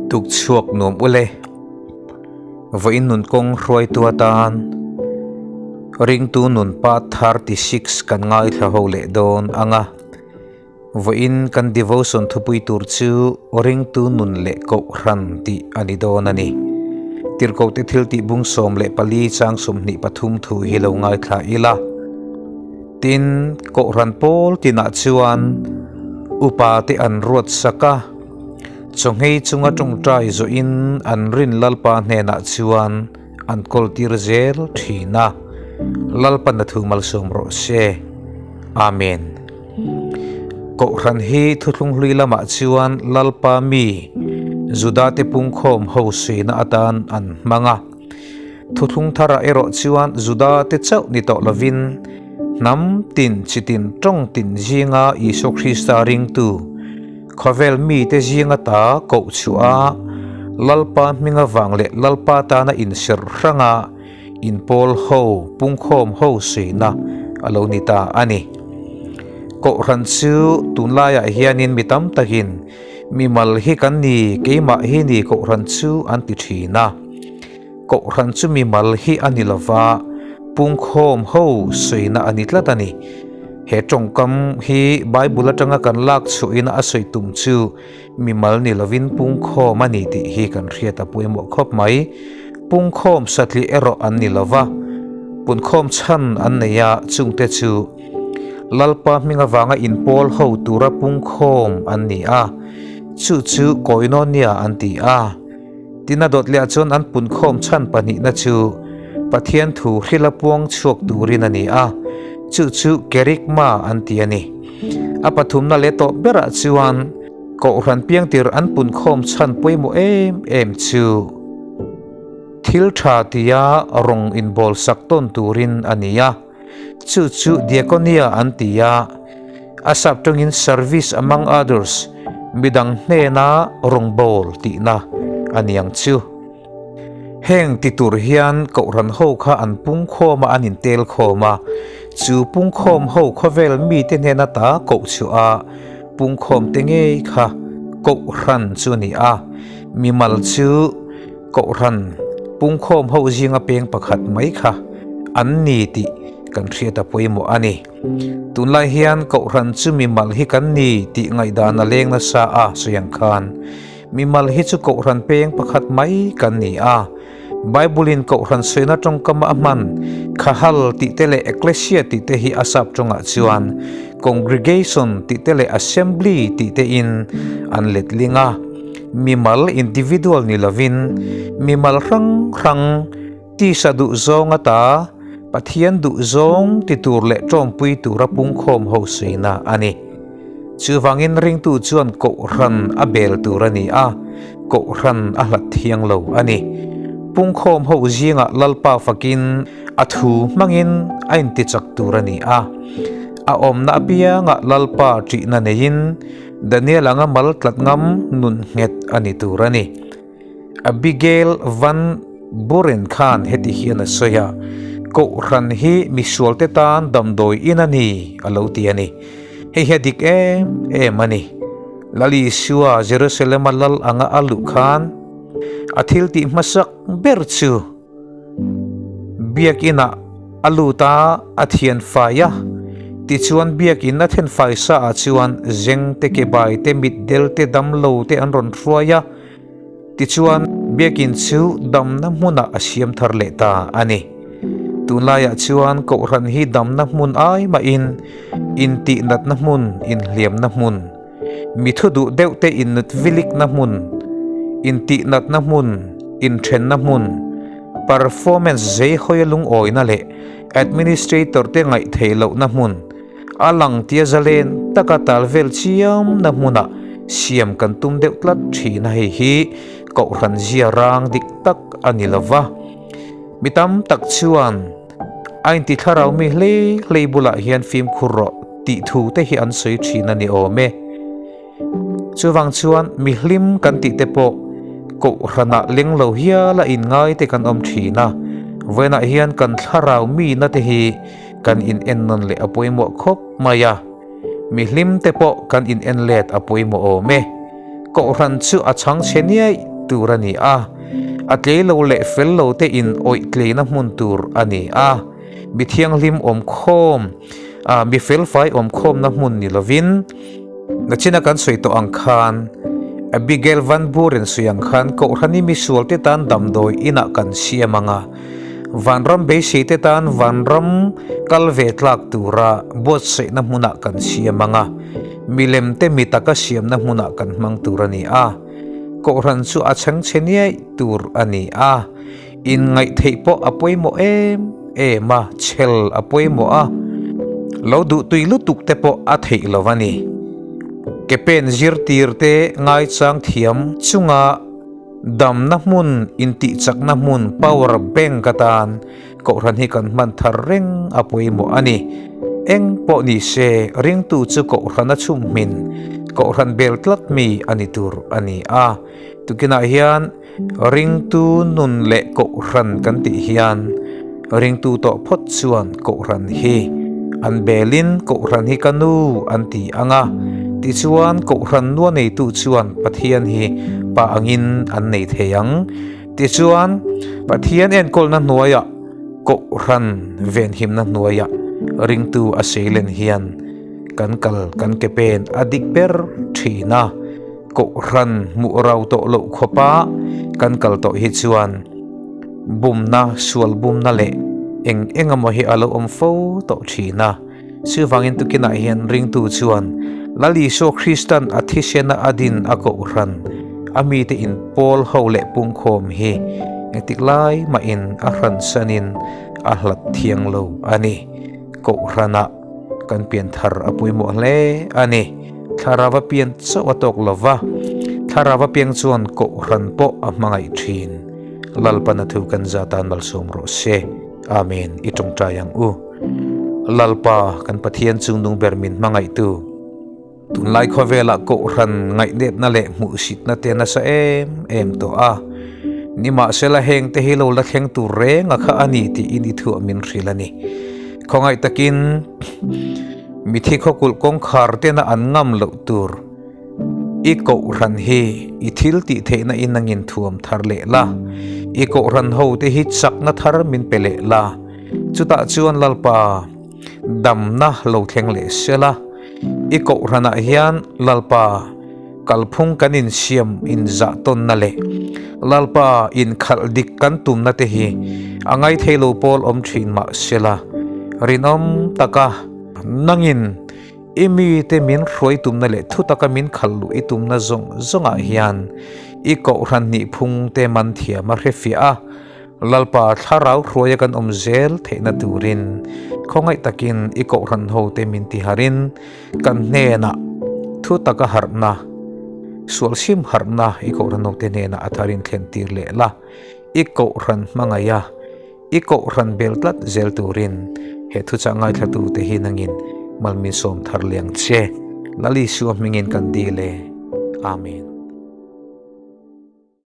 Tuk chhuak nuam ule. Vawiin nun kawng hruaitu atan ringtu nun part 36 kan ngaithla ho leh dawn ang a. Vawiin kan devotion thupui tur chu Ringtu Nun leh Kohhran tih a ni dawn a ni. Tirhkohte thiltih bung 14 chang 23 thu hi lo ngaithla ila. Tin, Kohhran pawl tinah chuan upa te an ruat sak a, chawnghei chunga tawngtai zawhin an rin Lalpa hnenah chuan an kawltir zel thin a. Lalpan a thu malsawm rawh se. Amen. Kohhran hi thuthlung hlui lamah chuan Lalpa mi Judate pungkhawm ho suihna atan an hmang a. Thuthlung tharah erawh chuan Judate chauh ni tawh lovin hnam tin chi tin tawng tin zinga Isua Krista ringtu khawvel mite zinga ta koh chhuah a Lalpa hming avang leh Lalpa tana inserh hranga Inpawl ho, pungkhawm ho suihna a lo ni ta a ni. Kohhran chu tunlaiah hianin mi tam takin mimal hi kan ni, keimah hi ni kohhran chu an ti thin a. Kohhran chu mimal hi a ni lova, pungkhawm ho suihna a ni tlat a ni. He tawngkam hi Bible atanga kan lak chhuahina a sawi tum chu Mimal ni lovin pungkhawm a ni tih hi kan hriat a pawimawh khawp mai. Pungkhawm satliah erawh an ni lova, punkhawm chhan an nei a, chungte chu Lalpa hming avanga inpawl ho tura pungkhawm an ni a, chu chu Koinonia an ti a. Tin a dawt leh ah chuan an punkhawm chhan pahnihna chu Pathian thu hrila puang chhuak turin a ni a, chu chu Kerygma an ti a ni. A pathumna leh tawh berah chuan Kohhran piangtir an punkhawm chhan pawimawh em em chu thil tha tia rawng inbawl sak tawn turin a ni a, chu chu Diakonia an ti a, a sap tawngin service among others, midang hnena rawngbâwl tihna a ni ang chu. Heng ti tur hian Kohhran ho kha an pungkhawm a, an intel khawm a. Chu pungkhawm ho khawvel mite hnena ta koh chhuah a, pungkhawm te ngei kha Kohhran chu a ni a. Mimal chu Kohhran pungkhawm ho zinga peng pakhat mai kha an ni tih kan hriat a pawimawh a ni. Tunlai hian Kohhran chu mimal hi kan ni tih ngaihdan a leng nasa a, sawi ang khan. Mimal hi chu Kohhran peng pakhat mai kan ni a. Bible-in Kohhran sawiina tawngkama a hman Khahal tih te leh Ekklesia tih te hi a sap tawngah chuan Congregation tih te leh Assembly tih te in an letling a. Mimal, individual, ni lovin mimal hrang hrang tisa duh zawng ata Pathian duh zawng ti tur leh tawngpui tura pungkhawm ho suina a ni. Chuvangin ringtu chuan Kohhran a bel tur a ni a, Kohhran a hlat thiang lo a ni. Pungkhawm ho zingah Lalpa fakin a thu hmangin a intichak tur a ni a. A awmna apiangah Lalpa ṭihna neiin Daniel anga mal tlat ngam nun nghet a ni tur a ni. Abigail Van Buren khan heti hian a sawi a, Kohhran hi misualte tan damdawi in a ni, a lo ti a ni. Hei hi a dik em em a ni. Lal Isua Jerusalem-a lal anga a luh khan a thil tih hmasak ber chu Biakinah a lut a, a thian fai a. Tichuan Biakin a then fai saah chuan zeng te, kebai te, mitdel te, damlo te an rawn hruai a. Tichuan, biakin chu damna hmunah a siam thar leh ta a ni. Tunlaiah chuan Kohhran hi damna hmun ai mahin intihnatna hmun, inhliamna hmun, mi thu duh deuhte innut vilikna hmun, intihnatna hmun, inthenna hmun, performance zei hawia lungawina leh administrator te ngaihtheih lohna hmun, A lang tia zalen taka tal vel chiamna hmunah siam kan tum deuh tlat thin a, hei hi Kohhran zia rang dik tak a ni lo va. Mi tam tak chuan a inti thlarau mi hlei hlei bulah hian fimkhur rawh tih thu te hi an sawi thin a ni awm e. Chuvang chuan mi hlim kan tih te pawh Kohhranah leng lo hiala inngai te kan awm thin a, vawiinah hian kan thlarau mihna te hi Kan in en nawn leh a pawimawh khawp mai a, mi hlim te pawh kan in en let a pawimawh awm e. Kohhran chu a chhang chhe niaih tur a ni a, a tlei lo leh fel lo te in awih tleina hmun tur a ni a, mi thianghlim awm khawm, mi felfai awm khawmna hmun ni lovin, nachina kan sawi tawh ang khan Abigail Van Buren sawi ang khan Kohhrani misual te tan damdawi inah kan siam ang a, Vanram beisei te tan vanram kal ve tlak tura buatsaihna hmunah kan siam ang a, milem te mi taka siamna hmunah kan hmang tur a ni a, Kohhran chu a chhengchhe niaih tur a ni a, inngaihtheih pawh a pawimawh em em a, chhel a pawimawh a, lo duhtui lutuk te pawh a theih lo a ni. Ke pen zirtir te ngaichang thiam chunga Damna hmun, intihchakna hmun, power bank atan Kohhran hi kan hman thar reng a pawimawh a ni. Eng pawh ni se, ringtu chu Kohhrana chhumhmin, Kohhran bel tlat mi a ni tur a ni a. Tukinah hian ringtu nun leh Kohhran kan tih hian ringtu tawh phawt chuan Kohhran hi an belin Kohhran hi ka nu an ti ang a, tichuan Kohhran nua neitu chuan Pathian hi pa angin an nei thei ang. Tichuan Pathian enkawlna hnuaiah Kohhran venhimna hnuaiah ringtu a seilen hian kan kal kan ke pen a dik ber thin a, Kohhran hmuh rau tawh loh khawpa kan kal tawh hi chuan Bumna, sual bumna leh eng eng emaw hi a lo awm fo tawh thin a. Chuvangin tukinah hian ringtu chuan Lal Isua Kristan a thisena a din a kohhran a mite in pawl ho leh pungkhawm hi engtik lai mahin a hransanin a hlat thiang lo a ni. Kohhranah kan pian thar a pawimawh hle a ni. Thlarau a pian chauh a tawk lova, thlarau a piang chuan kohhran pawh a hmangaih thin. Lalpan a thu kan za tan malsawm rawh se. Amen. I tawngtai ang u. Lalpa, kan Pathian chungnung ber min hmangaihtu. Tunlai khawvelah kohhran ngaihnepna leh hmuhsitna te nasa em em tawh a. Nimahsela heng te hi lo la thleng tur reng a kha a ni tiin i thuah min hrilh a ni. Khawngaih takin mithi khawkulh kawngkhar tena an ngam loh tur. I kohhran hi i thil tih theihna in angin thuam thar leh la, i kohhran ho te hi chakna thar min pe leh la, chutah chuan Lalpa damna lo thleng leh se la, i kohhranah hian Lalpa kalphung kan insiam inzah tawnna leh Lalpa inkhalh dik kan tumna te hi a ngaithei lo pawl awm thin mah se la, rinawm taka nangin I mite min hruai tumna leh thutaka min khalh luh i tumna zawng zawngah hian i kohhran nihphung te man thiam a hrefiah a, Lalpa thlarau hruaia kan awm zel theihna turin khawngaih takin i kohhran hote min tiharin kan hnenah thutaka harhna, sualsim harhna i kohhran hote hnenah a tharin thlentir leh la, i kohhran hmangaiha. I kohhran bel tlat zel turin he thuchah ngaithlatute hi nangin malmin sawm thar liang che. Lal Isua hmingin kan dil e. Amen.